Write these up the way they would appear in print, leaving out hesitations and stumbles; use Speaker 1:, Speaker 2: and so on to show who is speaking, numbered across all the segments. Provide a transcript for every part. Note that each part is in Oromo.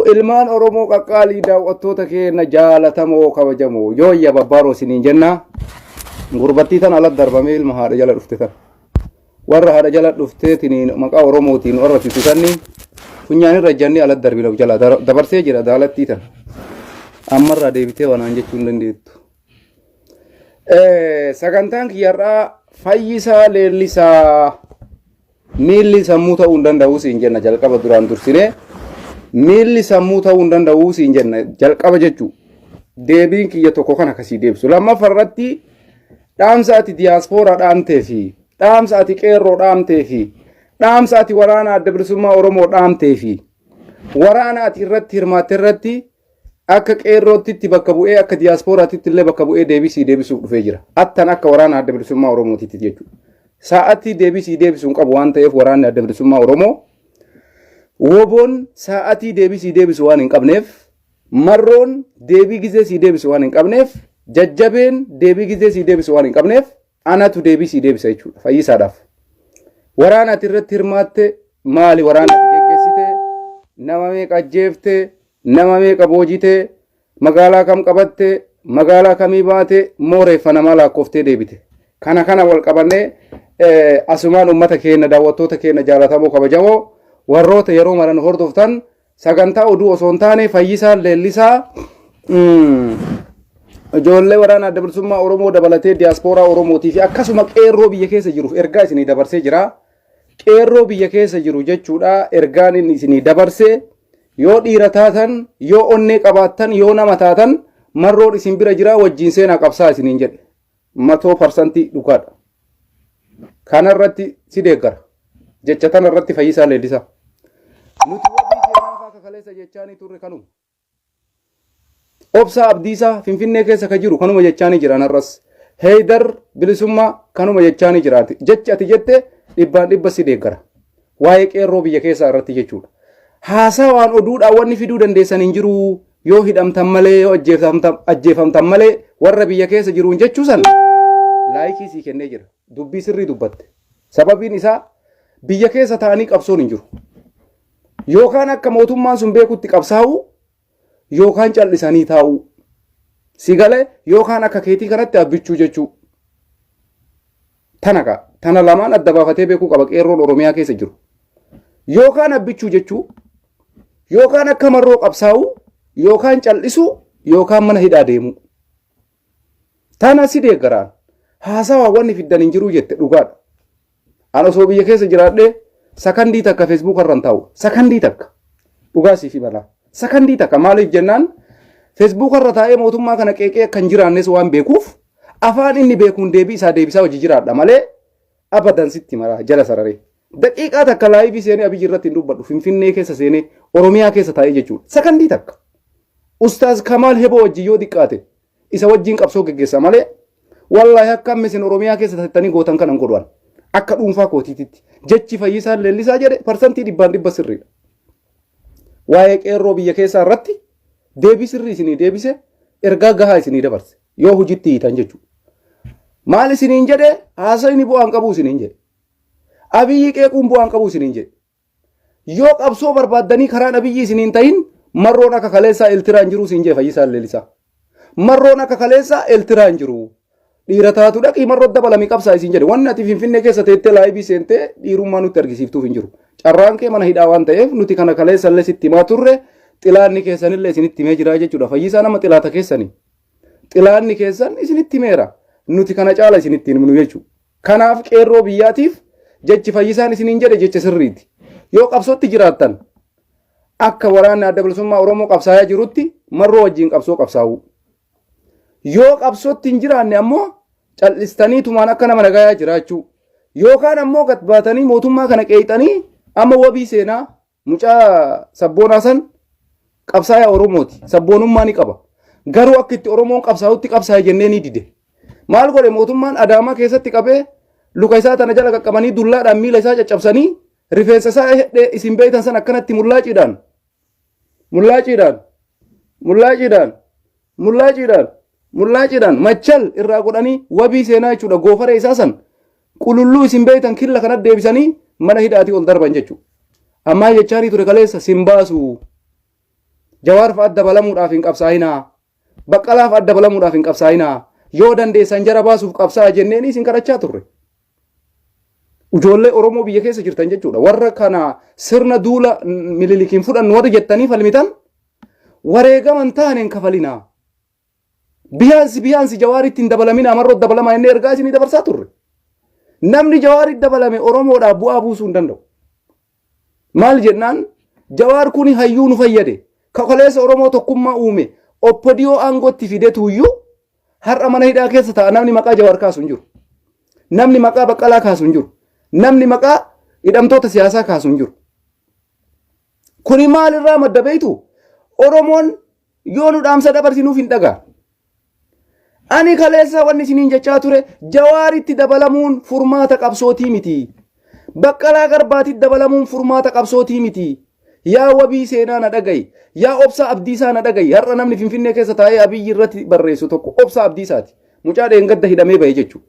Speaker 1: Ilmaan Oromoo qaqqaalii, daawwattoota keenya jaalatamoo kabajamoo, yooyya babbaaroo isiniin jenna. Gurbattii tan ala darbamee ilma haadha jala dhufte tan. Warra haadha jala dhuftee tiniin maqaa Oromootiin warra tututanni funyaan irra janni ala darbina jala dabarsee jira daalattii tan. Ammarraa deebitee wanaan jechuu hin dandeettu. Sagantaan kiyyarraa Fayyisaa Leellisaa miilli sammuu ta'uu hin danda'uu siin jenna. Jalqaba duraan dursinee miilli sammuu ta'uu hin danda'uu siin jenna jalqaba jechuu. Deebiin kiyya tokko kan akkasii deebisu. Lammaffaa irratti dhaamsa ati diyaaspooraa dhaamtee fi dhaamsa ati qeerroo dhaamtee fi dhaamsa ati waraana Adda Bilisummaa Oromoo dhaamtee fi waraana ati irratti hirmaatte irratti akka qeerroottitti bakka bu'ee, akka diyaaspooraatitti illee bakka bu'ee deebii sii deebisuuf dhufee jira. Attan akka waraana Adda Bilisummaa Oromootitti jechuudha. Sa'atii deebii sii deebisuu hin qabu waan ta'eef, waraanni Adda Bilisummaa Oromoo woboon sa'atii deebii sii deebisu waan hin qabneef, marroon deebii gizee sii deebisu waan hin qabneef, jajjabeen deebii gizee sii deebisu waan hin qabneef, anatu deebii sii deebisa jechuudha Fayyisaadhaaf. Waraana ati irratti hirmaatte maali? Waraana ati geggeessite, nama meeqa ajjeefte, nama meeqa boojite, magaalaa kam qabatte, magaalaa kamii baate, mooreeffa namaa lakkooftee deebite? Kana wal qabannee asumaan uummata keenya, daawwattoota keenya jaalatamoo kabajamoo, warroota yeroo maran hordoftan, sagantaa oduu osoo hin taane, Fayyisaan Leellisaa ijoollee waraana Adda Bilisummaa Oromoo dabalatee diyaaspooraa Oromootii fi akkasuma qeerroo biyya keessa jiruuf ergaa isinii dabarsee jira. Qeerroo biyya keessa jiru jechuudha ergaan inni isinii dabarse: yoo dhiira taatan, yoo onnee qabaattan, yoo nama taatan, marroon isin bira jira, wajjin seenaa qabsaa isiniin jedhe. 100% dhugaadha. Kanarratti si deeggara. Jecha tanarratti, Fayyisaa Leellisaa. Nuti wabii seenaa fa'aa kakaleessa jechaanii turre kanuma. Obsaa Abdiisaa Finfinnee keessa ka jiru kanuma jechaanii jiran har'as. Heydar Bilisummaa kanuma jechaanii jiraati. Jechi ati jette 100% si deeggara. Waa'ee qeerroo biyya keessaa irratti jechuudha. Haasaa waan oduudhaan wanni fiduu dandeessan hin jiru, yoo hidhamtan malee, yoo ajjeefamtan malee warra biyya keessa jiruun jechuu san like sii kennee jira. Dubbii sirrii dubbatte. Sababiin isaa biyya keessa taa'anii qabsoon hin jiru. Yookaan akka mootummaan sun beekutti qabsaa'uu yookaan callisanii taa'uu. Si galee? Yookaan akka keetii kanatti abbichuu jechuu. Tana kaa tana lamaan adda baafatee beekuu qaba qeerroon Oromiyaa keessa jiru. Yookaan abbichuu jechuu, yookaan akka marroo qabsaa'uu, yookaan callisuu, yookaan mana hidhaa deemuu. Tana si deeggaraan haasawaa wanni fiddan hin jiruu jette dhugaadha. An osoo biyya keessa jiraadhee sakandii takka Facebook irra hin taa'u. Sakandii takka. Dhugaa siif himala. Sakandii takka. Maaliif jennaan, Facebook irra taa'ee mootummaa kana qeeqee akka hin jiraannes waan beekuuf, afaan inni beekuun deebii isaa deebisaa hojii jiraadha malee, abadan sitti mara jala sararee. Daqiiqaa takka live seenee Abiyyi irratti hin dubbadhu. Finfinnee keessa seenee, Oromiyaa keessa taa'ee jechuudha. Sakandii takka. Ustaaz Kamaal Heboo wajjin yoo xiqqaate isa wajjin qabsoo geggeessa malee, wallaahi akka amma isin Oromiyaa keessa tattanii gootan kana hin godhan. Akka dhuunfaa kootiititti. Jechi Fayyisaan Leellisaa jedhe 100% sirriidha. Waa'ee qeerroo biyya keessaa irratti deebii sirrii isinii deebise, ergaa gahaa isinii dabarse yoo hojiitti hiitan jechuudha. Maal isiniin jedhe? Haasayni bu'aan qabu isiniin jedhe. Abiyyi qeequun bu'aan qabu isiniin jedhe. Yoo qabsoo barbaaddanii karaan Abiyyi isiniin ta'in, marroon akka kaleessaa Eeltiraan jiru siin jedhe Fayyisaan Leellisaa. Marroon akka kaleessaa Eeltiraan jiru. Dhiira taatu dhaqii marroo dabalami qabsaa isiin jedhe. Wanni ati Finfinnee keessa teettee live seentee dhiirummaa nutti argisiiftuuf hin jiru. Carraan kee mana hidhaa waan ta'eef, nuti kana kaleessallee sitti himaa turre, xilaanni keessanillee isinitti himee jira jechuudha. Fayyisaa nama xilaata keessanii. Xilaanni keessan isinitti himeera. Nuti kana caala isinitti himnu jechuudha. Kanaaf qeerroo biyyaatiif jechi Fayyisaan isiniin jedhe jecha sirriiti. Yoo qabsootti jiraattan, akka waraanni Adda Bilisummaa Oromoo qabsaayaa jirutti marroo wajjin qabsoo qabsaa'uu. Yoo qabsootti hin jiraanne ammoo cal'istanii tumaan akka nama nagayaa jiraachuu. Yookaan ammoo gad baatanii mootummaa kana qeexanii amma wabii seenaa mucaa sabboonaa san qabsaayaa Oromooti. Sabboonummaa ni qaba. Garuu akka itti Oromoon qabsaa'utti qabsaa'e jennee ni dide. Maal godhe mootummaan? Adaamaa keessatti qabee luka isaa tana jala qaqqabanii dullaadhaan miila isaa caccabsanii, rifeensa isaa hedhee isin beektan san akkanatti mullaaciidhaan mullaaciidhaan mullaaciidhaan mullaaciidhaan mullaaciidhaan machal irraa godhanii, wabii seenaa jechuudha, goofaree isaa san qululluu isin beektan killa kanatti deebisanii mana hidhaatii ol darban jechuudha. Ammaa jechaanii ture kaleessa sin baasu. Jawaar fa'aa dabalamuudhaaf hin qabsaa'inaa. Baqqalaa fa'aa dabalamuudhaaf hin qabsaa'inaa. Yoo dandeessan jara baasuuf qabsaa'a jenneen isin kadhachaa turre. Ijoollee Oromoo biyya keessa jirtan jechuudha. Warra kana sirna duula Minilikiin fudhannu warri jettanii falmitan wareegama hin taane hin kafalinaa. Biyaansi biyaansi Jawaaritti hin dabalaminaa, Marroo dabalamaa inni ergaa isinii dabarsaa turre. Namni Jawaaritti dabalame Oromoodhaaf bu'aa buusuu hin danda'u. Maal jennaan, Jawaar kuni hayyuu nu fayyade. Kakaleessa Oromoo tokkummaa uume. Oppodiyoo aangootti fidetuuyyuu har'a mana hidhaa keessa ta'a, namni maqaa Jawaar kaasu hin jiru. Namni maqaa Baqqalaa kaasu hin jiru. Namni maqaa hidhamtoota siyaasaa kaasu hin jiru. Kuni maalirraa madda beektu? Oromoon yoo nu dhaamsa dabarsinuuf hin dhagaa. Ani kaleessa wanni isiniin jechaa ture, Jawaaritti dabalamuun furmaata qabsootii miti. Baqqalaa Garbaatitti dabalamuun furmaata qabsootii miti. Yaa Wabii Seenaa, na dhagayi. Yaa Obsaa Abdiisaa, na dhagayi. Har'a namni Finfinnee keessa taa'ee Abiyyi irratti barreessu tokko Obsaa Abdiisaati. Mucaa dheengadda hidhamee bahe jechuudha.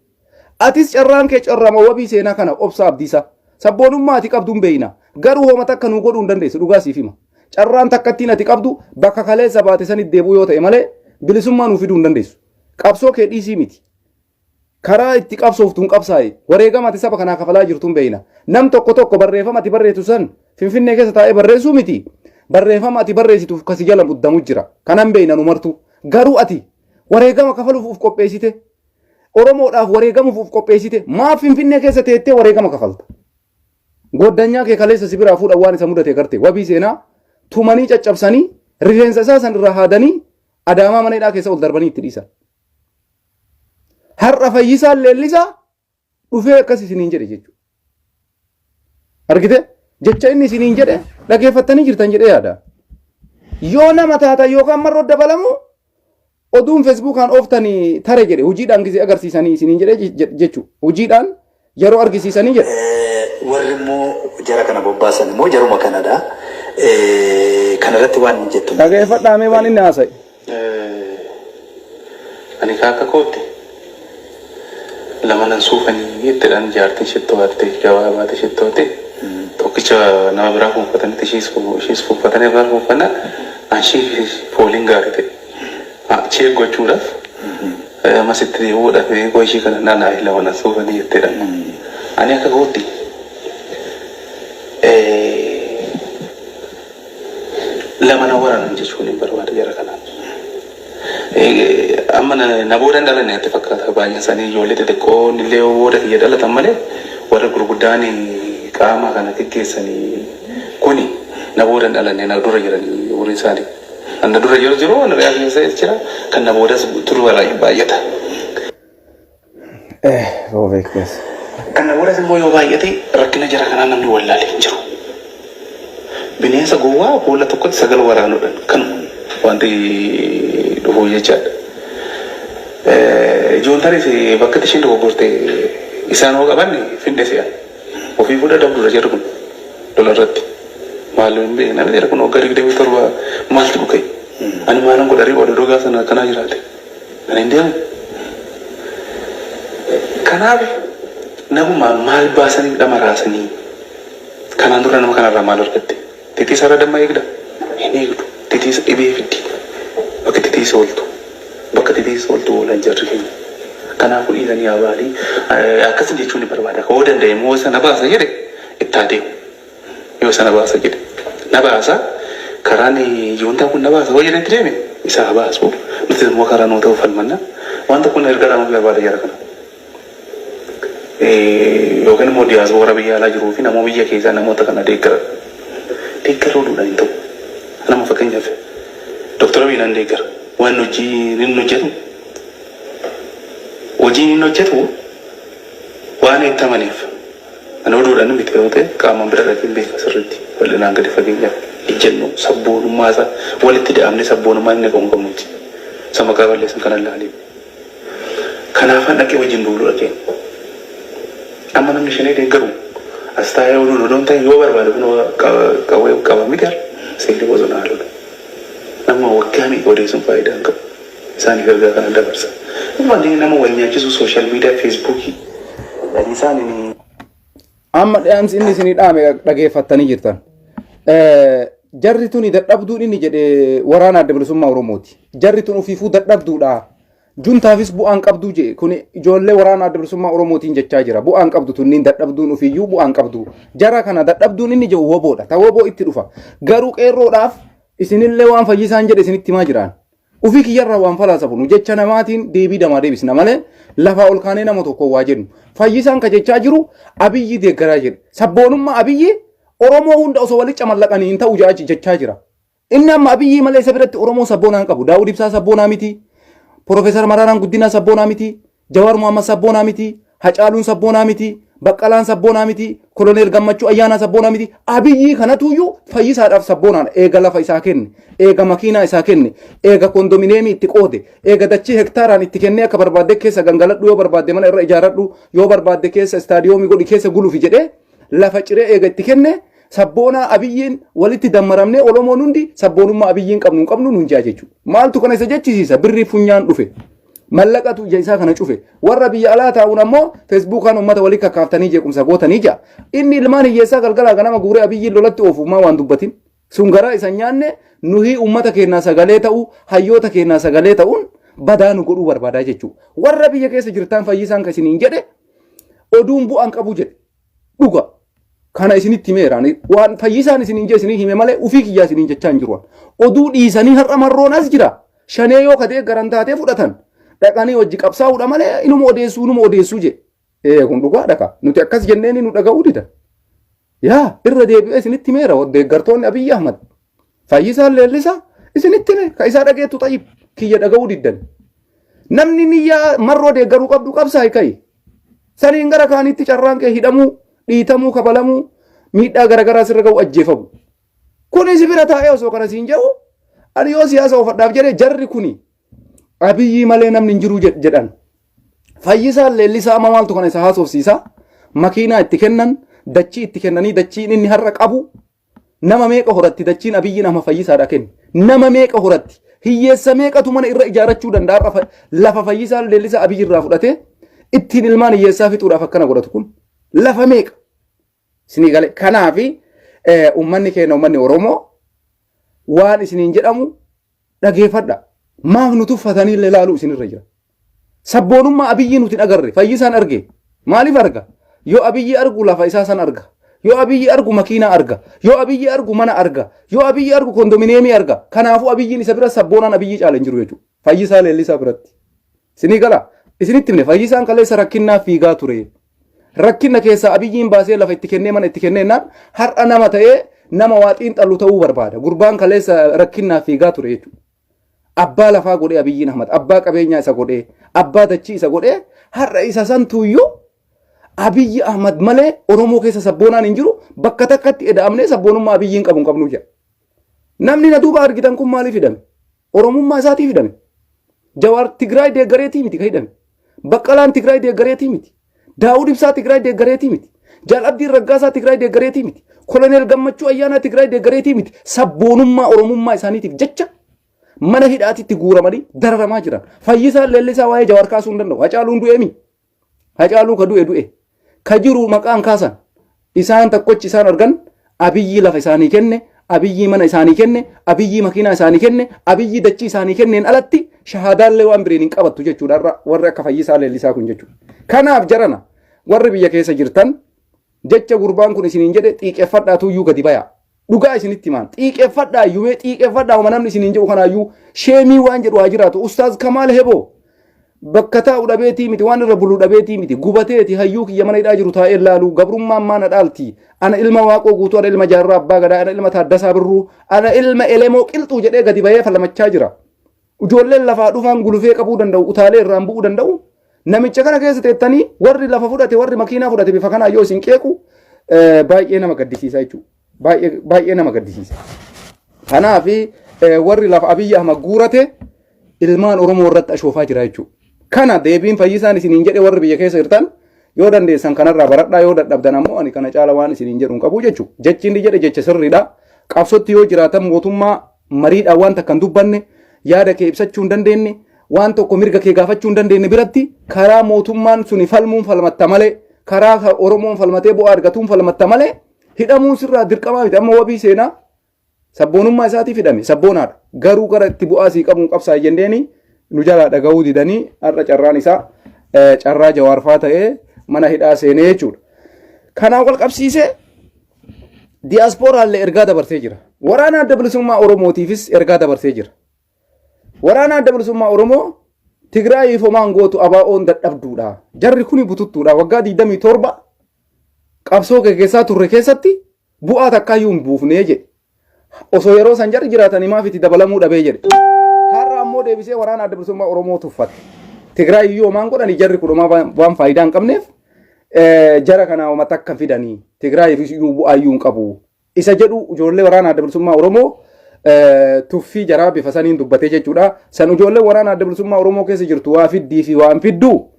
Speaker 1: Atis carraan kee carrama Wabii Seenaa kana, Obsaa Abdiisaa. Sabboonummaa ati qabdu hin beeyna. Garuu homa takka nuu godhuu hin dandeessu, dhugaa siif hima. Carraan takkattiin ati qabdu bakka kaleessa baate sanitti deebi'uu yoo ta'e malee bilisummaa nuu fiduu hin dandeessu. Qabsoo kee dhiisii miti. Karaa itti qabsooftu hin qabsaa'e. Wareegama ati saba kanaa kafalaa jirtu hin beeyna. Nam tokko tokko barreeffama ati barreessu san Finfinnee keessa taa'ee barreessuu miti. Barreeffama ati barreessituuf kasi jala muddamu jira. Kanan beeyna nu martuu. Garuu ati wareegama kafaluuf uf qopheessite. Oromoodhaaf wareegamuuf uf qopheessite. Maaf Finfinnee keessa teettee wareegama kafalta? Goddanyaa kee kaleessa si biraa fuudhan waan isa mudate garte. Wabii Seenaa tumanii caccabsanii, rifeensa isaa san irraa haadanii, Adaamaa mana hidhaa keessa ol darbanii itti dhiisan. Har'a Fayyisaan Leellisaa dhufee akkas isiniin jedhe jechuudha. Argite, jecha inni isiniin jedhe dhageeffattanii jirtan jedhee yaada. Yoo nama taatan yookaan Marroo dabalamu oduun Feesbuukaan ooftanii tare jedhe, hojiidhaan gisee agarsiisanii isiniin jedhe jechuudha. Hojiidhaan yeroo argisiisanii jedhe.
Speaker 2: Warri immoo jara kana bobbaasan immoo jaruma kanadha. Kanarratti waan jettu.
Speaker 1: Dhageeffadhaa mee waan inni haasa'e.
Speaker 3: Ani akka kootti lama nan suufanii ittidhaan jaartiin shittoo hatte, gabaa baate shittoo hatte, tokkicha nama biraa fuunfatanitti ishiis fuunfatanii irraa fuunfannaa anshii fooliin gaarii ta'e check gochuudhaaf ammasitti deebi'uudhaaf eegoo ishii kana naanaa lama nan suufanii jetteedha. Ani akka kootti lama na waraanan jechuun hin barbaada jara kanaan. Amma na booda hin dhalanne natti fakkaata, baay'een isaanii ijoollee xixiqqoo illee booda kiyya dhalatan malee warri gurguddaan qaama kana geggeessanii kuni na booda hin dhalanne, na dura jiranii umriin isaanii. Kan na dura jiru jiru, na dhiyaa keessa jira, kan na boodas turu baay'ata.
Speaker 1: Roobee keessa.
Speaker 3: Kan na boodas immoo yoo baay'ate rakkina jara kanaa namni wallaalee hin jiru. Bineensa gowwaa boolla tokkotti sagal waraanuudhaan kan wanti dhufu jechaadha. Ijooltanis bakka itti isheen dogoggorte isaan hoo qabanne finde se'an. Ofii fuudha dabduudha jarri kun lola irratti. Maal hin beekne namni jara kun waggaa 27 maaltu dhufe? Ani maalan godha ree odoo gaafa sana akkanaa jiraate? Ani hin deemu. Kanaaf nagumaan maal baasanii dhama raasanii, kanaan dura nama kanarraa maal argatte? Titiisa irra damma eegda? Hin eegdu. Titiisa dhibee fiddi. Bakka titiisa ooltu. Bakka titiisa ooltu oolan jarri keenya. Kanaafuu dhiisanii haa ba'anii akkas jechuun ni barbaada. Hoo danda'e immoo isa na baasa jedhe itti haa deemu. Yoo isa na baasa jedhe. Na baasa, karaan juuntaa kun na baasa hoo jedhe itti deeme isa haa baasu. Nutis immoo karaa nuu ta'u falmanna. Waan tokko na ergaa dhaamuu barbaada jara kana. Yookiin immoo diyaaspoora biyya alaa jiruu fi namoota biyya keessaa namoota kana deeggaran. Deeggarra oduudhaan hin ta'u. Nama fakkeenyaaf Dooktar Abiy nan deeggara. Waan hojii inni hojjetu, hojiin inni hojjetu waan itti amaneef, ani oduudhaan miti yoo ta'e qaamaan bira dhaqeen beeka sirriitti bal'inaan gadi fageenyaaf ejjennoo sabboonummaa isaa walitti da'amne sabboonummaa inni qabu qabnuti. Isa maqaa balleessan kana ilaalee. Kanaafan dhaqee wajjin duuluu dhaqeen. Amma namni shanee deeggaru as taa'ee oduun odoon ta'e yoo barbaade kun qawwee qaba miti, har'a seerri bosonaa lolu. Nama waggaa meeqa odeessuun faayidaa hin qabu. Isaaniif ergaa kana dabarsa. Wanti nama wal nyaachisu social media, Feesbuukii. Isaan
Speaker 1: Amma dhaamsi inni isinii dhaame dhageeffattanii jirtan. Jarri tuni dadhabduun inni jedhe waraana Adda Bilisummaa Oromooti. Jarri tun ofiifuu dadhabduudha. Juntaafis bu'aan qabduu jedhe kun ijoollee waraana Adda Bilisummaa Oromootiin jechaa jira. Bu'aan qabdu tunniin dadhabduun ofiiyyuu bu'aan qabdu. Jara kana dadhabduun inni jedhu woboodha. Ta woboo itti dhufa. Garuu qeerroodhaaf isinillee waan fayyisaan jedhe isinitti himaa jiraan. Ufii kiyyarraa waan falaasafnu jecha namaatiin deebii namaa deebisna malee lafaa ol kaanee nama tokko waa jennu. Fayyisaan ka jechaa jiru Abiyyi deeggaraa jedhe. Sabboonummaa Abiyyi Oromoo hunda osoo walitti camallaqanii hin ta'u jechaa jira. Inni amma Abiyyi malee isa biratti Oromoo sabboonaa hin qabu. Daawud Ibsaa sabboonaa miti. Profeesar Maraaraan Guddinaa sabboonaa miti. Jawaar Muhammad sabboonaa miti. Hacaaluun sabboonaa miti. Baqqalaan sabboonaa miti. Koloneel Gammachuu Ayyaanaa sabboonaa miti. Abiyyii kanatuyyuu fayyisaadhaaf sabboonaadha. Eega lafa isaa kenne, eega makiinaa isaa kenne, eega kondominiyeemii itti qoode, eega dachii hektaaraan itti kennee akka barbaadde keessa gangaladhu yoo barbaadde mana irra ijaaradhu yoo barbaadde keessa istaadiyoomii godhi keessa gulufi jedhee lafa ciree eega itti kenne sabboonaa Abiyyiin walitti dammaramnee Oromoon hundi sabboonummaa Abiyyiin qabnu hin qabnu nuun jaa jechuudha. Maaltu kana isa jechisiisa? Birrii funyaan dhufe. Mallaqatu ija isaa kana cufe. Warra biyya alaa taa'uun ammoo feesbuukaan uummata walii kakkaaftanii jeequmsa gootanii jaa. Inni ilmaan hiyyeessaa galgalaa ganama guuree Abiyyiin lolatti oofu maa waan dubbatin. Sun garaa isa nyaanne nuhii uummata keenyaa sagalee ta'uu hayyoota keenyaa sagalee ta'uun badaa nu godhuu barbaadaa jechuudha. Warra biyya keessa jirtaan fayyisaan kan isiniin jedhe oduun bu'aan qabu jedhe. Dhuga. Kana isinitti himeera. Ani waan fayyisaan isiniin jee isinii hime malee ufii kiyyaa isiniin jechaa hin jiru. Oduu dhiisanii har'a marroon as jira. Shanee yoo kadee garan taatee fudhatan dhaqanii hojii qabsaa'uudha malee inuma odeessuu inuma odeessuu jee. Ee kun dhugaadha ka. Nuti akkas jenneen nu dhaga'uu dida. Yaa irra deebi'ee isinitti himeera deeggartoonni Abiyyi Ahmad. Fayyisaan leellisaa isinitti hime ka isaa dhageettu xayyib kiyya dhaga'uu diddan. Namni niyyaa marroo deeggaruu qabdu qabsaa'i ka'i. Saniin gara kaanitti carraan kee hidhamuu, dhiitamuu, kabalamuu, miidhaa garaagaraa sirra ga'u ajjeefamu. Kuni si bira taa'ee osoo kana siin jedhu ani yoo siyaasa oofadhaaf jedhe jarri kuni Abiyyii malee namni hin jiru jedhan. Fayyisaan leellisaa amma maaltu kana isa haasofsiisa? Makiinaa itti kennan, dachii itti kennanii dachiin inni har'a qabu Nama meeqa horatti dachiin Abiyyiin amma fayyisaadha kenne. Nama meeqa horatti. Hiyyeessa meeqatu mana irra ijaarachuu danda'a har'a lafa fayyisaan leellisaa Abiyyi irraa fudhatee ittiin ilmaan hiyyeessaa fixuudhaaf akkana godhatu kun lafa meeqa. Isinii gale kanaafi uummanni keenya uummanni Oromoo waan isiniin jedhamu dhageeffadha. Maaf nu tuffatanii illee ilaaluu isinirra jira. Sabboonummaa Abiyyii nuti hin agarre fayyisaan arge. Maaliif arga? Yoo Abiyyi argu lafa isaa san arga. Yoo Abiyyi argu makiinaa arga. Yoo Abiyyi argu mana arga. Yoo Abiyyi argu kondominiyeemii arga. Kanaafuu Abiyyiin isa bira sabboonaan Abiyyii caala hin jiru jechuudha. Fayyisaa leellisaa biratti. Isinii gala. Isinitti himne fayyisaan kaleessa rakkinnaa fiigaa ture. Rakkina keessaa Abiyyiin baasee lafa itti kennee mana itti kennee naan har'a nama ta'ee nama waa xiinxallu ta'uu barbaada. Gurbaan kaleessa rakkinnaa fiigaa ture jechuudha. Abbaa lafaa godhee Abiyyiin Ahmad, abbaa qabeenyaa isa godhee, abbaa dachii isa godhee har'a isa santuuyyuu Abiyyi Ahmad malee Oromoo keessa sabboonaan hin jiru bakka takkatti eda'amnee sabboonummaa Abiyyiin qabu hin qabnu jedha. Namni na duuba argitan kun maaliif hidhame? Oromummaa isaatiif hidhame. Jawaar Tigraay deeggareetii miti kan hidhame. Baqqalaan Tigraay deeggareetii miti. Daawud Ibsaa Tigraay deeggareetii miti. Jaal Abdiin Raggaasaa Tigraay deeggareetii miti. Koloneel Gammachuu Ayyaanaa Tigraay deeggareetii miti. Sabboonummaa Oromummaa isaaniitiif jecha mana hidhaatitti guuramanii dararamaa jiran. Fayyisaan Leellisaa waa'ee Jawaar kaasuu hin danda'u. Hacaaluun du'eemi. Hacaaluu ka du'e du'e. Ka jiru maqaan kaasan. Isaan takkochi isaan argan Abiyyii lafa isaanii kenne, Abiyyii mana isaanii kenne, Abiyyii makiinaa isaanii kenne, Abiyyii dachii isaanii kenneen alatti shahaadaallee waan biriin hin qabattu jechuudha har'a warri akka Fayyisaa Leellisaa kun jechuudha. Kanaaf jarana warri biyya keessa jirtan jecha gurbaan kun isiniin jedhe xiiqeffadhaa tuyyuu gadi bayaa. Dhugaa isinitti himaan xiiqeffadhaa iyyuu mee xiiqeffadhaa homa namni isiniin jedhu kanaayyuu sheemii waan jedhu haa jiraatu. Ustaaz Kamaal Heboo bakka taa'u dhabeetii miti waan irra bulu dhabeetii miti gubateeti hayyuu kiyya mana hidhaa jiru taa'ee laalu gabrummaan maana dhaalti ana ilma waaqoo guutuu ana ilma jaarraa abbaa gadaa ana ilma taaddasaa birruu ana ilma elemoo qilxuu jedhee gadi bahee falmachaa jira. Ijoolleen lafaa dhufaan gulufee qabuu danda'u utaalee irraan bu'uu danda'u namicha kana keessa teettanii warri lafa fudhate warri makiinaa fudhate bifa kanaa yoo isin qeequ baay'ee nama gaddisiisa jechuudha. Baay'ee baay'ee nama gaddisiisa. Kanaaf warri lafa Abiyyi Ahmad guurate ilmaan Oromoo irratti ashoofaa jira jechuudha. Kana deebiin fayyisaan isiniin jedhe warri biyya keessa jirtan yoo dandeessan kanarraa baradhaa yoo dadhabdan ammoo ani kana caala waan isiniin jedhu hin qabu jechuudha. Jechi inni jedhe jecha sirriidha. Qabsootti yoo jiraatan mootummaa mariidhaan waan takka hin dubbanne yaada kee ibsachuu hin dandeenye waan tokko mirga kee gaafachuu hin dandeenye biratti karaa mootummaan suni falmuun falmatta malee karaa Oromoon falmatee bu'aa argatuun falmatta malee hidhamuun sirraa dirqamaa miti amma wabii seenaa Sabboonummaa isaatiif hidhame sabboonaadha. Garuu gara itti bu'aa sii qabuun qabsaa'i jenneeni nu jalaa dhaga'uu didanii har'a carraan isaa carraa jawaarfaa ta'ee mana hidhaa seenee jechuudha. Kanaan wal qabsiisee diyaaspooraallee ergaa dabarsee jira. Waraana Adda Bilisummaa Oromootiifis ergaa dabarsee jira. Waraana Adda Bilisummaa Oromoo Tigraayiif homaan gootu ABO'n dadhabduudha. Jarri kuni bututtuudha. Waggaa 27 qabsoo geggeessaa turre keessatti bu'aa takkaayyuu hin buufnee jedhe. Osoo yeroo san jarri jiraatanii maaf itti dabalamuu dhabee jedhe. Har'a ammoo deebisee waraana Adda Bilisummaa Oromoo tuffate. Tigraay iyyuu homaan godhanii jarri kun homaa waan faayidaa hin qabneef jara kanaa homa takka fidanii Tigraayiif iyyuu bu'aa iyyuu hin qabu. Isa jedhu ijoollee waraana Adda Bilisummaa Oromoo tuffii jaraa bifa saniin dubbatee jechuudha. San ijoollee waraana Adda Bilisummaa Oromoo keessa jirtu waa fiddii fi waan fidduu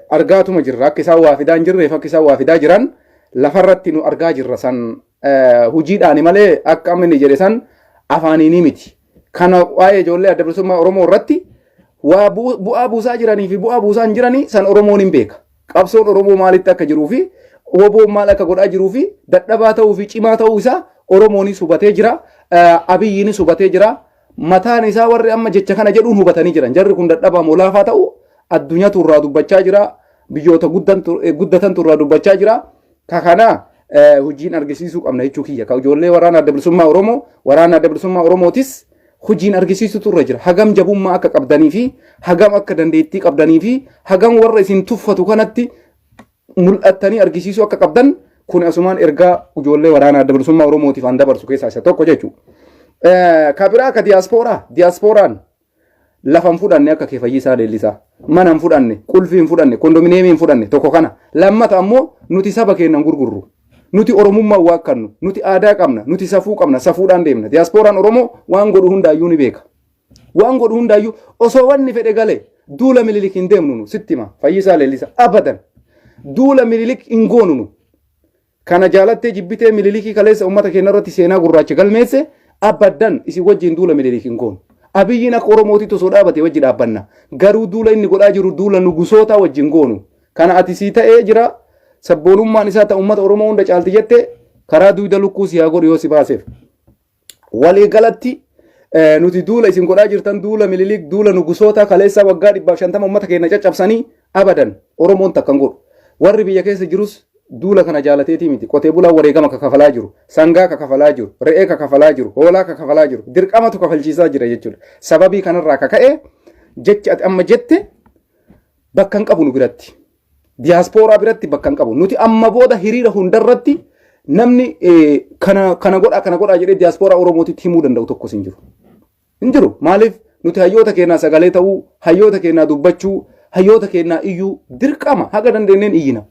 Speaker 1: argaatuma jirra. Akka isaan waa fidaa hin jirreef akka isaan waa fidaa jiran lafarratti nu argaa jirra san hojiidhaani malee akka amma inni jedhe san afaaniinii miti. Kana waa'ee ijoollee Adda Bilisummaa Oromoo irratti waa bu'aa buusaa jiranii fi bu'aa buusaa hin jiranii san Oromoon hin beeka. Qabsoon Oromoo maalitti akka jiruu fi WBOn maal akka godhaa jiruu fi dadhabaa ta'uu fi cimaa ta'uu isaa Oromoonis hubatee jira. Abiyyiinis hubatee jira. Mataan isaa warri amma jecha kana jedhuun hubatanii jiran. Jarri kun dadhabaa moo laafaa ta'u addunyaatu irraa dubbachaa jira. Biyyoota guddatantu irraa dubbachaa jira. Ka kana hojiin argisiisuu qabna jechuu kiyya. Ka ijoollee waraana Adda Bilisummaa Oromoo waraana Adda Bilisummaa Oromootis hojiin argisiisutu irra jira. Hagam jabummaa akka qabdanii fi hagam akka dandeettii qabdanii fi hagam warra isin tuffatu kanatti mul'attanii argisiisuu akka qabdan kun asumaan ergaa ijoollee waraana Adda Bilisummaa Oromootiif an dabarsu keessaa isa tokko jechuudha. Ka biraa ka diyaaspooraa diyaaspooraan lafa hin fudhanne akka kee Fayyisaa Leellisaa mana hin fudhanne qulfii hin fudhanne kondominiyeemii hin fudhanne tokko kana lammata ammoo nuti saba keenya hin gurgurru nuti oromummaa waakkannu nuti aadaa qabna nuti safuu qabna safuudhaan deemna diyaaspooraan oromoo waan godhu hundaayyuu ni beeka waan godhu hundaayyuu osoo wanni fedhe gale duula Mililik hin deemnu nu sitti hima Fayyisaa Leellisaa abadan duula Mililik hin goonu nu. Kana jaalattee jibbitee Mililikii kaleessa uummata keenya irratti seenaa gurraacha galmeesse abaddan isin wajjin duula Mililik hin goonu. Abiyyiin akka Oromootitti osoo dhaabate wajji dhaabbanna. Garuu duula inni godhaa jiru duula nugusootaa wajjin goonu. Kana ati sii ta'ee jira sabboonummaan isaa ta uummata Oromoo hunda caalti jette karaa duyda lukkuu si haa godhu yoo si baaseef. Walii galatti nuti duula isin godhaa jirtan duula Mililik duula nugusoota kaleessaa waggaa 150 uummata keenya caccabsanii abadan Oromoon takka hin godhu. Warri biyya keessa jirus duula kana jaalateetii miti. Qotee bulaan wareegama ka kafalaa jiru, sangaa ka kafalaa jiru, re'ee ka kafalaa jiru, hoolaa ka kafalaa jiru, dirqamatu kafalchiisaa jira jechuudha. Sababii kanarraa ka ka'e jechi ati amma jette bakka hin qabu nu biratti. Diyaaspooraa biratti bakka hin qabu. Nuti amma booda hiriira hundarratti namni kana kana godhaa kana godhaa jedhee diyaaspooraa Oromootitti himuu danda'u tokkos hin jiru. Hin jiru. Maaliif nuti hayyoota keenyaa sagalee ta'uu, hayyoota keenyaa dubbachuu, hayyoota keenyaa iyyuu dirqama haga dandeenyeen iyyina.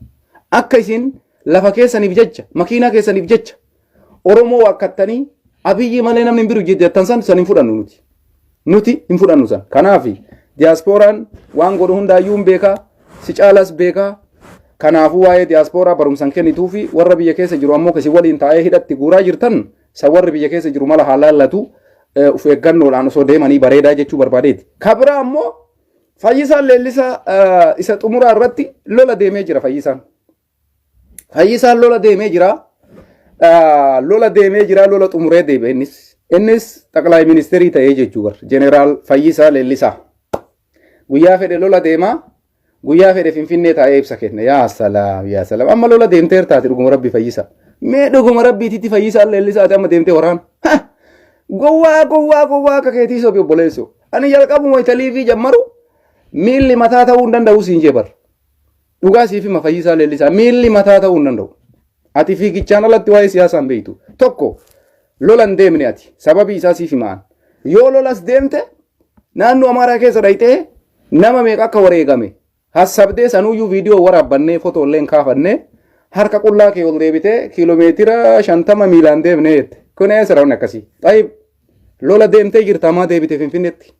Speaker 1: Akka isin lafa keessaniif jecha, makiinaa keessaniif jecha Oromoo waakkattanii Abiyyi malee namni hin biru jettan san san hin fudhannu nuti. Nuti hin fudhannu san. Kanaaf diyaaspooraan waan godhu hundaayyuu hin beekaa, si caalas beekaa. Kanaafuu waa'ee diyaaspooraa barumsan kennituu fi warra biyya keessa jiru ammoo kasi waliin taa'ee hidhatti guuraa jirtan san warri biyya keessa jiru mala haa laallatu of eeggannoodhaan osoo deemanii bareedaa jechuu barbaadeeti. Ka biraa ammoo Fayyisaan Leellisaa isa xumuraa irratti lola deemee jira Fayyisaan. Fayyisaan lola deemee jira. Lola deemee jira lola xumuree deebi'e innis. Innis xaqlaay ministeerii ta'ee jechuu bar. Jeneraal Fayyisaa Leellisaa. Guyyaa fedhe lola deemaa. Guyyaa fedhe Finfinnee taa'ee ibsa kenna. Yaa salaam yaa salaam. Amma lola deemteer taate dhuguma rabbi Fayyisaa. Mee dhuguma rabbiititti Fayyisaan Leellisaa ati amma deemtee waraana. Gowwaa gowwaa gowwaa akka keetii sobi obboleessoo. Ani jalqabuma italiifii jammaru miilli mataa ta'uu hin danda'u siin jee bar. Dhugaa siif hima Fayyisaa Leellisaa miilli mataa ta'uu hin danda'u. Ati fiigichaan alatti waa'ee siyaasaa hin beektu. Tokko lola hin deemne ati sababii isaa siif himaan. Yoo lolas deemte naannoo Amaaraa keessa dhayxee nama meeqa akka wareegame hassabdee sanuyyuu viidiyoo waraabbannee fotoo illee hin kaafannee harka qullaa kee ol deebitee kiiloomeetira 50 miilaan deemnee jette. Kun eessa raawwanni akkasii? Xayyib lola deemtee jirta maa deebite Finfinneetti?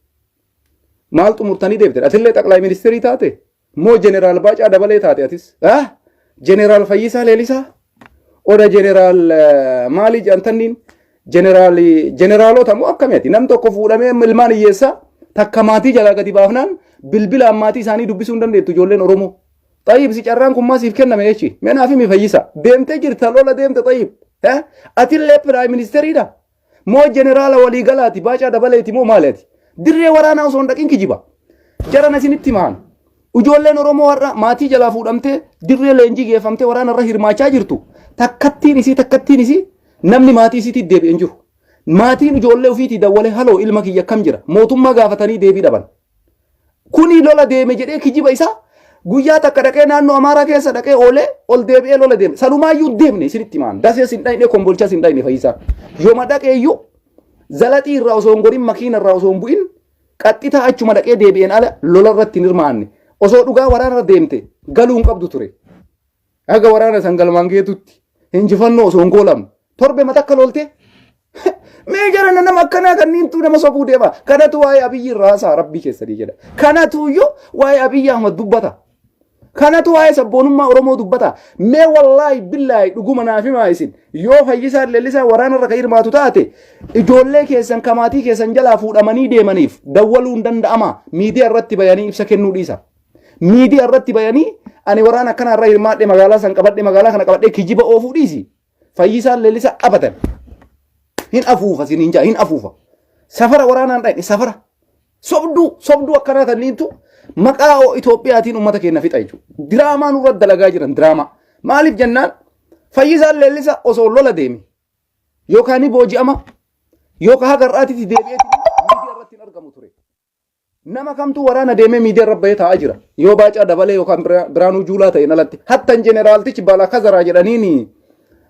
Speaker 1: Maal xumurtanii deebite? Atillee xaqlaay ministeerii taate? Moo Jeneraal Baacaa Dabalee taate atis? Ah? Jeneraal Fayyisaa Leelisaa? Oda Jeneraal maalii jedhamtanniin? Jeneraal jeneraalota moo akkamii ati? Nam tokko fuudhamee ilmaan hiyyeessaa takka maatii jalaa gadi baafnaan bilbilaan maatii isaanii dubbisuu hin dandeettu ijoolleen Oromoo. Xayyib si carraan kun maa siif kenname jechi? Mee naaf himi Fayyisaa. Deemtee jirta lola deemte xayyib. Atillee piraayim ministeriidha. Moo jeneraala waliigalaati Baacaa Dabaleeti moo maali ati? Dirree waraanaa osoo hin dhaqin kijiba. Jaran isinitti himaan. Ijoolleen Oromoo har'a maatii jalaa fuudhamtee dirree leenjii geeffamtee waraana irra hirmaachaa jirtu takkattiin isii takkattiin isii namni maatii isiitti deebi'e hin jiru. Maatiin ijoollee ofiitii dawwalee haloo ilma kiyya akkam jira mootummaa gaafatanii deebii dhaban. Kuni lola deeme jedhee kijiba isaa guyyaa takka dhaqee naannoo Amaaraa keessa dhaqee oolee ol deebi'ee lola deeme. Sanumaayyuu deemne isinitti himaan. Dasees hin dhayne Kombolchas hin dhayne Fayyisaa. Yooma dhaqee iyyuu zalaxii irraa osoo hin gorin makiina irraa osoo hin bu'in qaxxitaa achuma dhaqee deebi'een ala lola irratti hin hirmaanne. Osoo dhugaa waraana irra deemte galuu hin qabdu ture. Haga waraana san galmaan geetutti injifannoo osoo hin goolamne torbe matakka loltee mee jarana nama akkanaa kanniintu nama sobuu deema. Kanatu waa'ee Abiyyi irraa haasa'a rabbii keessanii jedha. Kanatu iyyuu waa'ee Abiyyi Ahmad dubbata. Kanatu waa'ee sabboonummaa Oromoo dubbata. Mee wallaahi billaahi dhuguma naaf himaa isin yoo Fayyisaan Leellisaa waraana irra kan hirmaatu taate ijoollee keessan kamaatii keessan jalaa fuudhamanii deemaniif dawwaluu hin danda'ama. Miidiyaa irratti bayanii ibsa kennuu dhiisa. Miidiyaa irratti bayanii ani waraana akkanaa irra hirmaadhe magaalaa san qabadhe magaalaa kana qabadhe kijiba oofuu dhiisi. Fayyisaan Leellisaa abatan. Hin afuufa siniin jaa hin afuufa. Safara waraanaan dhaqne safara. Sobduu sobduu akkanaa tanniintu maqaa Itoophiyaatiin uummata keenya fixa jechuudha. Diraamaa nurra dalagaa jiran diraamaa. Maaliif jennaan Fayyisaan Leellisaa osoo lola deeme yookaan ni booji'ama yookaan haga har'aatitti deebi'ee miidiyaa irratti hin argamu ture. Nama kamtu waraana deemee miidiyaa irra bahee taa'aa jira. Yoo Baacaa Dabalee yookaan Biraanuu Juulaa ta'een alatti. Hattan jeneraaltichi Baalaa Kazaraa jedhaniini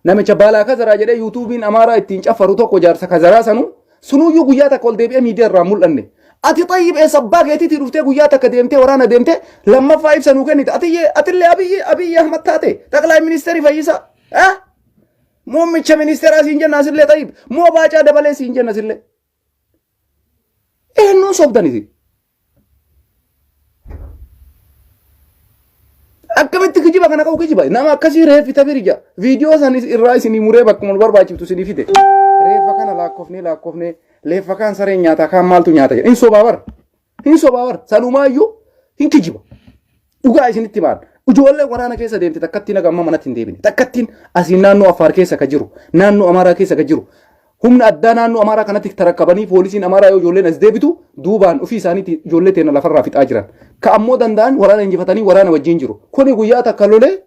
Speaker 1: namicha Baalaa Kazaraa jedhee yuutuubiin Amaaraa ittiin caffaru tokko jaarsa Kazaraa sanu sunuyyuu guyyaa takka ol deebi'ee miidiyaa irraa mul'anne. Ati xayyib eessa abbaa keetiitii dhuftee guyyaa takka deemtee waraana deemtee lammaffaa ibsa nuu kennita. Atiyyee atillee Abiyyi Abiyyi Ahmad taate xaqlaay ministeerii Fayyisaa. Muummicha ministeeraa siin jenna asillee xayyib. Moo Baacaa Dabalee siin jenna asillee. Eenyuun sobdan isin? Akkamitti kijiba kana qabu kijiba? Nama akkasii reeffi tabirija. Viidiyoo san irraa isinii muree bakkuma nu barbaachiftu isinii fide. Reeffa kana laakkofnee laakkofnee leeffa kaan sareen nyaataa kaan maaltu nyaata jedha. Hin sobaa bara. Hin sobaa bara. Sanumaayyuu hin kijiba. Dhugaa isinitti himaan. Ijoollee waraana keessa deemte takkattiin haga amma manatti hin deebine. Takkattiin asiin naannoo Affaar keessa ka jiru, naannoo Amaaraa keessa ka jiru. Humna addaa naannoo Amaaraa kanatti tarakkabanii poolisiin Amaaraa yoo ijoolleen as deebitu duubaan ofii isaaniitti ijoollee teena lafarraa fixaa jiran. Ka ammoo danda'an waraana injifatanii waraana wajjin jiru. Kuni guyyaa takka lolee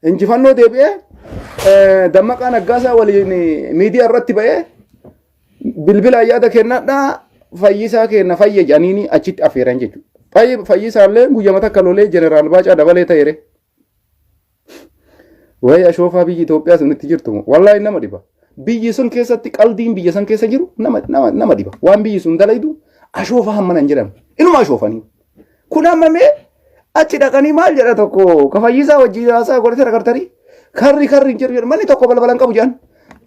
Speaker 1: injifannoo deebi'ee Dammaqaa Naggaasaa waliin miidiyaa irratti ba'ee bilbilaan yaada kennadhaa Fayyisaa keenna fayya jedhaniini achitti afeeran jechuudha. Fayyisaallee guyyama takka lolee jeneraal Baacaa Dabalee ta'eere. Wayi ashoofaa biyyi Itoophiyaa sun itti jirtu wallaahi nama dhiba. Biyyi sun keessatti qaldiin biyya san keessa jiru nama nama nama dhiba. Waan biyyi sun dalaydu ashoofaa hammana hin jedhamu. Inuma ashoofanii. Kun amma mee achi dhaqanii maal jedha tokko ka Fayyisaa wajjin haasaa godhate agartanii karri karri hin jiru jedhu manni tokko balbala hin qabu jedhan.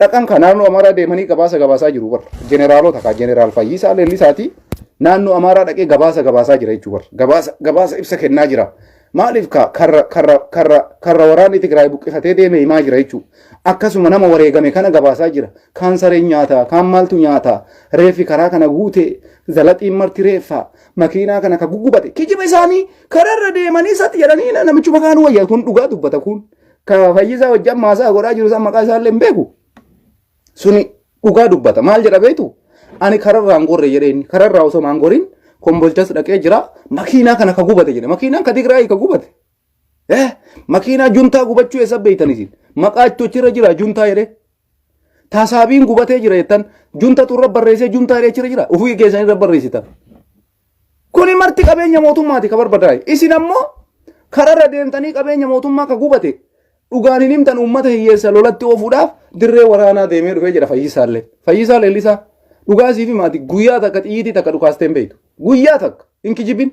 Speaker 1: Dhaqan ka naannoo Amaaraa deemanii gabaasa gabaasaa jiru barra. Jeneraalota ka jeneraal Fayyisaa Leellisaati naannoo Amaaraa dhaqee gabaasa gabaasaa jira jechuu barra. Gabaasa gabaasa ibsa kennaa jira. Maaliif ka karra karra karra karra waraanni Tigraay buqqifatee deeme himaa jira jechuu. Akkasuma nama wareegame kana gabaasaa jira. Kaan sareen nyaataa, kaan maaltu nyaataa, reeffi karaa kana guute, zalaxiin marti reeffa, makiinaa kana ka guggubate. Kijiba isaanii kararra deemanii sati jedhanii namichuma kaan wayya kun dhugaa dubbata kun. Ka Fayyisaa wajjin amma haasaa godhaa jiru san maqaa isaallee hin beeku. Suni dhugaa dubbata. Maal jedha beektu? Ani kararraa hin gorre jedhee inni. Kararraa osoo maan gorin Kombolchas dhaqee jira. Makiinaa kana ka gubate jedhe. Makiinaan ka Tigraayii ka gubate. Eh, makiinaa juntaa gubachuu eessa beektan isin? Maqaa itti achirra jira juntaa jedhee. Taasaabiin gubatee jira jettan juntatu irra barreessee juntaa jedhee achirra jira. Ofii keessan irra barreessitan. Kuni marti qabeenya mootummaati ka barbadaa'e. Isin ammoo kararra deemtanii qabeenya mootummaa ka gubate dhugaan hin himtan uummata hiyyeessa lolatti oofuudhaaf dirree waraanaa deemee dhufee jedha Fayyisaallee. Fayyisaa Leellisaa dhugaa siif himaati guyyaa takka xiyyiitii takka dhukaastee hin beektu. Guyyaa takka hin kijibin.